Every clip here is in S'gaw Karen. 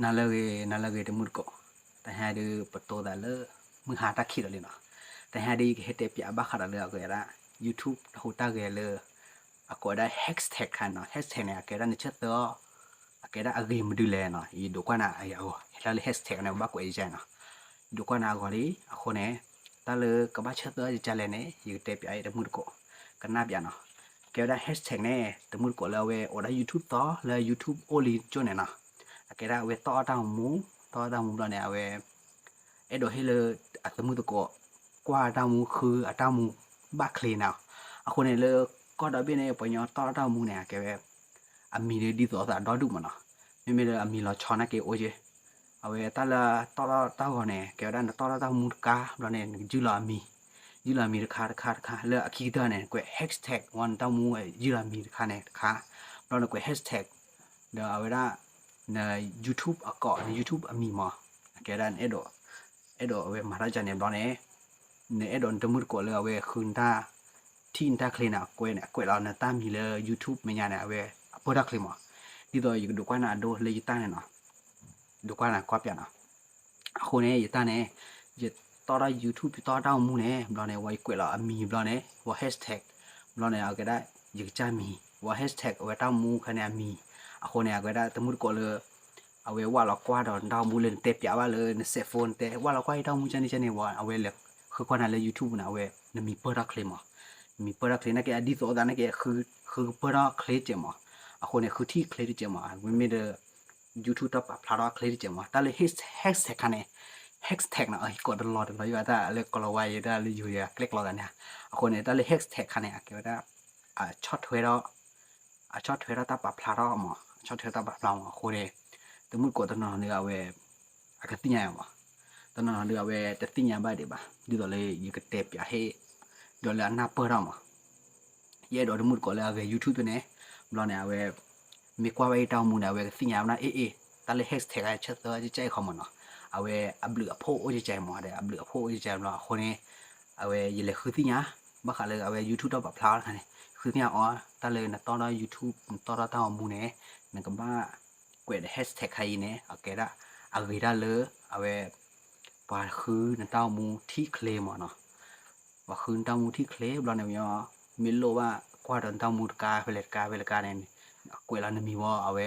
နၤလၢဂ့ၤ နၤလၢဂ့ၤ တမုၢ်တကိး, တဟါဒုးပတိသးလၢ မုၢ်ဟါတၢ်ခံးဒီးလံနီၤ, တဟါဒုးယကဟဲတဲပၠးဘၣ်ဃးဒီးလၢအကဲဒၣ် YouTube တၢ်ဟူးတၢ်ဂဲၤလၢ အကိးဝဲဒၣ် hashtag ခါနီၤ, hashtag န့ၣ် အကဲဒၣ်နဆၢသၢအီၤ အကဲဒၣ်အဂ့ၤမနုၤလဲၣ်နီၤ, ယဒိးကွၢ်နၤအဂီၢ်, ဟဲလၢ hashtag န့ၣ် ပဘၣ်ကွဲးယၤနီၤ, ယဒိးကွၢ်နၤအဂီၢ်လံ, အဃိန့ၣ် တၢ်လၢကဘၣ်ဆၢသၢအီၤဒ်လဲၣ်န့ၣ် ယကတဲပၠးအံၤတမုၢ်တကိး, ကနၣ်ပၠးနီၤ, ကဲဝဲဒၣ် hashtag န့ၣ် တမုၢ်တကိးလၢအဝဲအိၣ်ဒၣ် YouTube သီလၢ YouTube အိၣ်လံကၠိန့ၣ်နီၤ, အကဲဒၣ်အဝဲတီၣ်အီၣ်တၢ်မူ, တီၣ်အီၣ်တၢ်မူဘျီန့ၣ် အဝဲ အဲၣ်ဒိးဟ့ၣ်လၢ အတမုၢ်တကိး ကွၢ်တၢ်မူဃုအတၢ်မူဘၣ်ချ့နီၤ, အဃိန့ၣ်လၢ ကီၢ်ဒီဘ့ၣ်န့ၣ် ပှၤကညီတီၣ်တၢ်မူန့ၣ် အကဲဝဲ အမံၤဒ်သိးအသးဒီဒူၣ်မးနီၤ, မ့မ့ၢ်လၢအမံၤလီၤဆီနာ်က့အိၣ်က့ၤ, အဝဲတၢ်လၢတီၣ်တၢ်ဂီၤန့ၣ် ကဲဝဲဒၣ်နတီၣ်ထီၣ်တၢ်မူတခါဘျီန့ၣ် နကယုၢ်လီၤအမံၤ, ယုၢ်လီၤအမံၤတခါတခါတခါ လၢအခံကတၢၢ်န့ၣ် ကွဲး hashtag ဝံၤနတၢ်မူယုၢ်လီၤအမံၤတခါန့ၣ်တခါ, ဘျီနကွဲး hashtag ဒီးအဝဲဒၣ် န YouTube အကိး န YouTube အမံၤမး, အကဲဒၣ် အဲၣ်ဒိးအဝဲမၤတၢ်ကန့ၣ်ဘျီန့ၣ် နအဲၣ်ဒိးနတမုၢ်တကိးလၢအဝဲဃုနတၢ် ထံၣ်နတၢ်ချ့န့ၣ် အကွဲးန့ၣ် အကွဲးလီၤနတၢ်မံၤလၢ YouTube မဲာ်ညါန့ၣ် အဝဲအပၢၢ်ထီၣ်ချ့မး, ဒ်သိးယကဒိးကွၢ်နၤအဒိလၢယတၢ်န့ၣ်နီၤ, ဒိးကွၢ်နၤကွၢ်ပၠးနီၤ, အဃိန့ၣ် ယတၢ်န့ၣ် ယတီၣ်ထီၣ် YouTube ယတီၣ်ထီၣ်တၢ်မူန့ၣ် ဘျီန့ၣ် ဝံၤယကွဲးလီၤအမံၤဘျီန့ၣ် ဝံၤ hashtag ဘျီန့ၣ် အကဲဒၣ် ယကစၢ်မံၤ ဝံၤ hashtag အဝဲတၢ်မူခါန့ၣ်အမံၤ, အဃိန့ၣ် အကဲဒၣ်တမုၢ်တကိးလၢ အဝဲဝၣ်လီၤကွၢ်ဒီးနတၢ်မူလၢနတဲပၠးဘၣ်လၢန cell phone တဲ ဝၣ်လီၤကွၢ်ယတၢ်မူကန့ၣ်ကန့ၣ်ဝံၤ အဝဲလဲၤဃုကွၢ်နၤလၢ YouTube န့ၣ် အဝဲ နမံၤပၢၢ်ထီၣ်ချ့မး, နမံၤပၢၢ်ထီၣ်ချ့နာ်က့ အဒ်သိးအသးနာ်က့ ဃုပၢၢ်ထီၣ်ချ့တစဲးမး, အဃိန့ၣ် ဃုထံၣ်ချ့တစဲးမး မ့မ့ၢ်ဒီး YouTube တၢ်ပာ်ဖျါထီၣ်ချ့တစဲးမး, တၢ်လၢ hashtag ခါန့ၣ် hashtag နီၤ ကိးတလီၤတလီၤယိၤတၢ်လၢကိးလီၤဝါယိၤတၢ်လၢယိၤယၤကျဲကျီသးန့ၣ်, အဃိန့ၣ် တၢ်လၢ hashtag ခါန့ၣ် အကဲဝဲဒၣ် အဆီၣ်ထွဲထီၣ် အဆီၣ်ထွဲထီၣ်တၢ်ပာ်ဖျါထီၣ်မး အဆီၣ်ထွဲတၢ်ပာ်ဖျါမး အဃိန့ၣ် တမုၢ်တကိးတနီၤနီၤဒုးအဝဲ အကသ့ၣ်ညါမး, တနီၤနီၤဒုးအဝဲတသ့ၣ်ညါဘၣ်ဒံးဘၣ် ဒ်သိးလၢယကတဲပၠးဟ့ၣ် ဒီးလၢအနၢ်ပၢၢ်ထီၣ်မး ယအဲၣ်ဒိးတမုၢ်တကိးလၢအဂဲၤ YouTube န့ၣ် ဘျီန့ၣ် အဝဲ မ့ၢ်ကွၢ်ဝဲယတၢ်မူန့ၣ် အဝဲကသ့ၣ်ညါဝဲဒၣ် အ့ၣ်အ့ၣ် တၢ်လၢ hashtag ခါဆၢသၢကကဲအံၤခီမးနီၤ, အဝဲအဘျုးအဖှိၣ်အိၣ်ကကဲအံၤမး ဒီးအဘျုးအဖှိၣ်အိၣ်ကကဲအံၤဘျီ အဃိန့ၣ် အဝဲယလဲၤဃုသ့ၣ်ညါ ဘၣ်ဃးလၢအဝဲ YouTube တၢ်ပာ်ဖျါအီၤတခါန့ၣ် ဃုသ့ၣ်ညါအီၤ တၢ်လၢနတီၣ်ထီၣ် YouTube နတီၣ်ထီၣ်တၢ်ဂီၤမူန့ၣ် နကဘၣ်ကွဲးဒီး hashtag ခါအံၤန့ၣ် အကဲဒၣ် အဂ့ၤဒၣ်လၢ အဝဲ ပှၤဃုနတၢ်ဂီၤမူထံၣ်ချ့မးနီၤ ပှၤဃုနတၢ်ဂီၤမူထံၣ်ချ့ဘျီန့ၣ် မ့ၢ်လိၣ်ဘၣ်ကွၢ်ဒီးနတၢ်ဂီၤမူတခါဖဲလဲၣ်တခါဖဲလဲၣ်တခါန့ၣ် အကွဲးလီၤနမံၤဝံၤ အဝဲ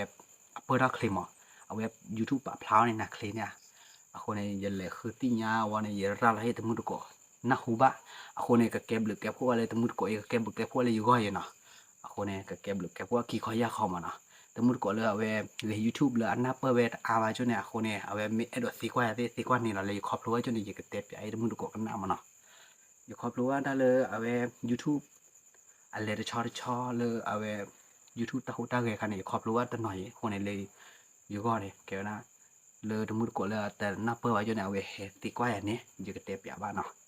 အပၢၢ်ထီၣ်ချ့မး အဝဲ YouTube ပာ်ဖျါအီၤန့ၣ် နၤချ့န့ၣ် အဃိန့ၣ် ယလဲၤဃုသ့ၣ်ညါဝံၤန့ၣ် ယရၤလီၤဟ့ၣ်တမုၢ်တကိး နၢ်ဟူဘၣ် အဃိန့ၣ် ကကဲဘျုးကဲဖှိၣ်ဝဲလၢတမုၢ်တကိးအံၤ ကကဲဘျုးကဲဖှိၣ်လၢယဂီၢ်ယဲနီၤ အဃိန့ၣ် ကကဲဘျုးကဲဖှိၣ်ခံခီယၢ်ခီမးနီၤ တမုၢ်တကိးလၢအဝဲ ဂဲၤ YouTube လၢအနၢ်ပၢၢ်ဝဲတအါဘၣ်ကၠိန့ၣ် အဃိန့ၣ် အဝဲမ့ၢ်အဲၣ်ဒိးသံကွၢ်ယၤသ့ၣ် သံကွၢ်န့ၣ်လီၤ လၢယခီဖျိဝဲကၠိန့ၣ် ယကတဲပၠးအံၤတမုၢ်တကိးကနၣ်မးနီၤ ယခီဖျိဝဲတၢ်လၢအဝဲ YouTube အလဲၤတဆီတဆီလၢအဝဲ YouTube တၢ်ဟူးတၢ်ဂဲၤခါန့ၣ် ယခီဖျိဝဲတနီၤအံၤ အဃိန့ၣ်လၢ ယဂီၢ်န့ၣ် ကဲဝဲဒၣ် လၢတမုၢ်တကိးလၢအတနၢ်ပၢၢ်ဘၣ်ကၠိန့ၣ် အဝဲဟဲသံကွၢ်ယၤန့ၣ် ယကတဲပၠးဘၣ်နီၤ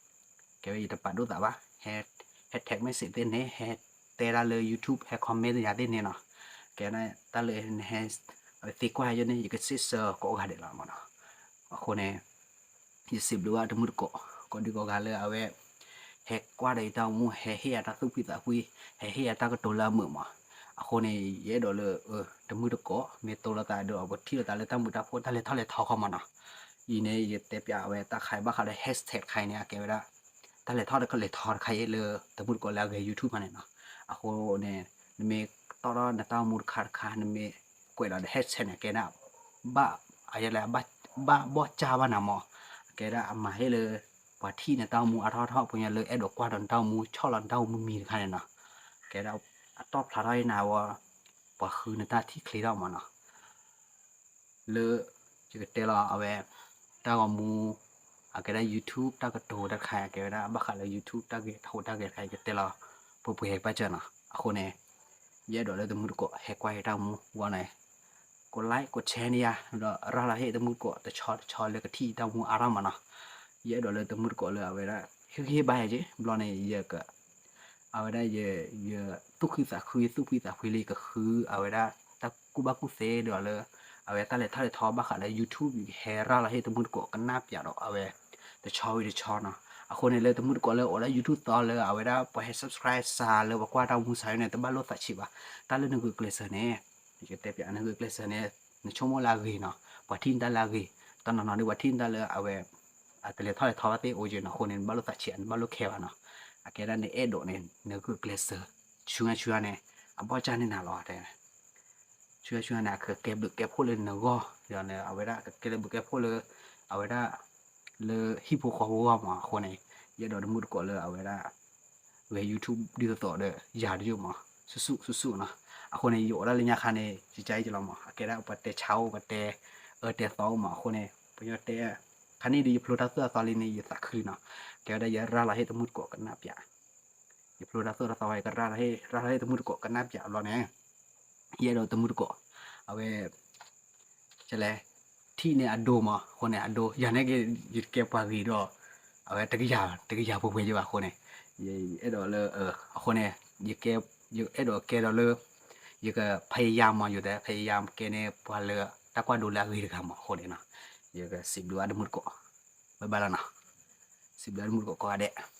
ကဲဝဲယတပာ်ဒိၣ်သးဘၣ် ဟဲ ဟဲ text message သ့ၣ်န့ၣ် ဟဲတဲဒၣ်လၢ YouTube ဟဲ comment ယၤသ့ၣ်န့ၣ်နီၤ ကဲဝဲဒၣ်တၢ်လၢနဟဲ အဝဲသံကွၢ်ယၤကၠိန့ၣ် ယကစံးဆၢကိးဂၤဒဲးလီၤမးနီၤ အဃိန့ၣ် ယစံးဘျုးဘၣ်တမုၢ်တကိး ကိးဒံကိးဂၤလၢအဝဲ ဟဲကွၢ်ဒီးယတၢ်ဂီၤမူ ဟဲဟ့ၣ်ယၤတၢ်သူၣ်ဖှံသးဖှံ ဟဲဟ့ၣ်ယၤတၢ်ကတိၤလၢအမုာ်မး အဃိန့ၣ် ယအဲၣ်ဒိးလၢ တမုၢ်တကိး မ့ၢ်တိလီၤသးဒီး ပထံၣ်လိာ်သးလၢတၢ်မုာ်တၢ်ဖိး တၢ်လဲၤထီၣ်လဲၤထီခီမးနီၤ အံၤန့ၣ် ယတဲပၠးအဝဲတၢ်ခါအံၤဘၣ်ဃးဒီး hashtag တခါအံၤန့ၣ် အကဲဝဲဒၣ် တၢ်လဲၤထီၣ်တခါလဲၤထီတခါအံၤလၢ တမုၢ်တကိးလၢအဂဲၤ YouTube ခါန့ၣ်နီၤ အဃိန့ၣ် နမ့ၢ်တီၣ်ထီၣ်နတၢ်ဂီၤမူတခါတခါ နမ့ၢ်ကွဲးလီၤဒီး hashtag န့ၣ် ကဲဒၣ် ဘၣ် အလဲၣ် ဘၣ်ဘီၣ်ကၢ်ဘၣ်နၤမး ကဲဒၣ်အမၤဟ့ၣ်လၢ ပှၤထံၣ်နတၢ်ဂီၤမူအါထီၣ်ထီၣ် ပှၤကညီလၢအဲၣ်ဒိးကွၢ်ဒီးနတၢ်ဂီၤမူ ဆီၣ်လီၤနတၢ်ဂီၤမူမံၤတခါန့ၣ်နီၤ ကဲဒၣ် အတီၣ်ဖျါထီၣ်အံၤနၤဝဲ ပှၤဃုနတၢ်ထံၣ်ချ့ထီၣ်မးနီၤ လၢ ယကတဲလီၤအဝဲ တၢ်ဂီၤမူ အကဲဒၣ် YouTube တၢ်ကတိၤတၢ်တခါ ကဲဝဲဒၣ် ဘၣ်ဃးလၢ YouTube တၢ်ဂ့ၢ်တၢ်ဟူးတၢ်ဂဲၤတခါ ယကတဲလီၤ ပှဲၤပှဲၤဘၣ်စၢၤနီၤ အဃိန့ၣ် ယအဲၣ်ဒိးလၢတမုၢ်တကိး ဟဲကွၢ်ယတၢ်ဂီၤမူဝံၤန့ၣ် ကိး like ကိး share န့ၢ်ယၤ ဒီးရၤလီၤဟ့ၣ်တမုၢ်တကိး တဆီတဆီလၢကထံၣ်ယတၢ်ဂီၤမူအါထီၣ်မးနီၤ ယအဲၣ်ဒိးလၢတမုၢ်တကိးလၢအဝဲဒၣ် ဟ့ၣ်ဂံၢ်ဟ့ၣ်ဘါယၤက့ၤ ဘျီန့ၣ် ယက အဝဲဒၣ်ယ ယသူၣ်ခုသးခု ယသူၣ်ဖှံသးဖှံလၢယကဃုအဝဲဒၣ် တၢ်ကူၣ်ဘၣ်ကူၣ်သ့ဒီးလၢ အဝဲတၢ်လဲၤထီၣ်လဲၤထီဘၣ်ဃးလၢ YouTube ယကဟဲရၤလီၤဟ့ၣ်တမုၢ်တကိးကနၣ်ပၠးဒီးအဝဲ တဆီဝံၤတဆီနီၤ အဃိန့ၣ်လၢတမုၢ်တကိးလၢအိၣ်ဒၣ် YouTube သီလၢအဝဲဒၣ်ပှၤဟဲ subscribe စှၤလၢပှၤကွၢ်တၢ်ဂီၤမူစှၤန့ၣ် တဘၣ်လိၣ်သးဆံးဘၣ် တၢ်လၢနဂုာ်ကျဲးစၢးန့ၣ် ယကတဲပၠးနဂုာ်ကျဲးစၢးန့ၣ် နဆိကမိၣ်လၢအဂ့ၤနီၤ, ပှၤထံၣ်နတၢ်လၢအဂ့ၤ, တနီၤနီၤဒီးပှၤထံၣ်နတၢ်လၢအဝဲ အတလဲၤထီၣ်လဲၤထီဘၣ်သ့ၣ်အိၣ်က့နီၤ, အဃိန့ၣ် နဘၣ်လိၣ်သးဆံး နဘၣ်လိၣ်ခဲဘၣ်နီၤ, အကဲဒၣ်နအဲၣ်ဒိးန့ၣ် နဂုာ်ကျဲးစၢး ဆူညါဆူညါန့ၣ် အဘီၣ်ကၢ်န့ၢ်နၤလီၤတဲ ဆူညါဆူညါန့ၣ် အကကဲဘျုးကဲဖှိၣ်လၢနဂီၢ်, ဒီးအဝဲဒၣ်ကကဲလၢဘျုးကဲဖှိၣ်လၢ အဝဲဒၣ် လၢဟံၣ်ဖိဃီဖိဂီၢ်မး, အဃိန့ၣ် ယအဲၣ်ဒိးတမုၢ်တကိးလၢအဝဲဒၣ် ဂဲၤ YouTube ဒ်သိးသိးဒီးယၤတယိာ်မး, ဆူၣ်ဆူၣ်ဆူၣ်ဆူၣ်နီၤ, အဃိန့ၣ် ယအိၣ်ဒၣ်လၢညါခါန့ၣ် ကကါအံၤကလီၤမး, အကဲဒၣ်ပှၤတဲဆါအိၣ် ပှၤတဲအၢတဲသီအိၣ်မး, အဃိန့ၣ် ပညီတဲ ခါန့ၣ်ဒီးယဖျိတၢ်သိၣ်တၢ်သီလံန့ၣ် ယသးခုလံနီၤ, ကဲဝဲဒၣ်ယရၤလီၤဟ့ၣ်တမုၢ်တကိးကနၣ်ပၠး ယဖျိတၢ်သိၣ်တၢ်သီဝဲ ယကရၤလီၤဟ့ၣ် ရၤလီၤဟ့ၣ်တမုၢ်တကိးကနၣ်ပၠးဘျီန့ၣ်, ယအဲၣ်ဒိးတမုၢ်တကိး အဝဲ ကလဲၤ ထံၣ်န့ၢ်အဒိမး, အဃိန့ၣ် အဒိ ယၤန့ၣ်က့ ယတကဲပှၤဂ့ၤဒီး အဝဲတကယၤ တကယၤပှဲၤပှဲၤယဘၣ်အဃိန့ၣ်, ယအဲၣ်ဒိးလၢ အဃိန့ၣ် ယကဲ ယအဲၣ်ဒိးကဲဒီးလၢ ယကဖယါမး ယိၤတဲ ဖယါကဲန့ၢ်ပှၤလၢတၢ်ကွၢ်ဒိလၢအဂ့ၤတဂၤမး အဃိန့ၣ်နီၤ, ယကစံးဘျုးဘၣ်တမုၢ်တကိး ဘၣ်ဘၣ်လီၤနီၤ, စံးဘျုးဘၣ်တမုၢ်တကိးကိးဂၤဒဲး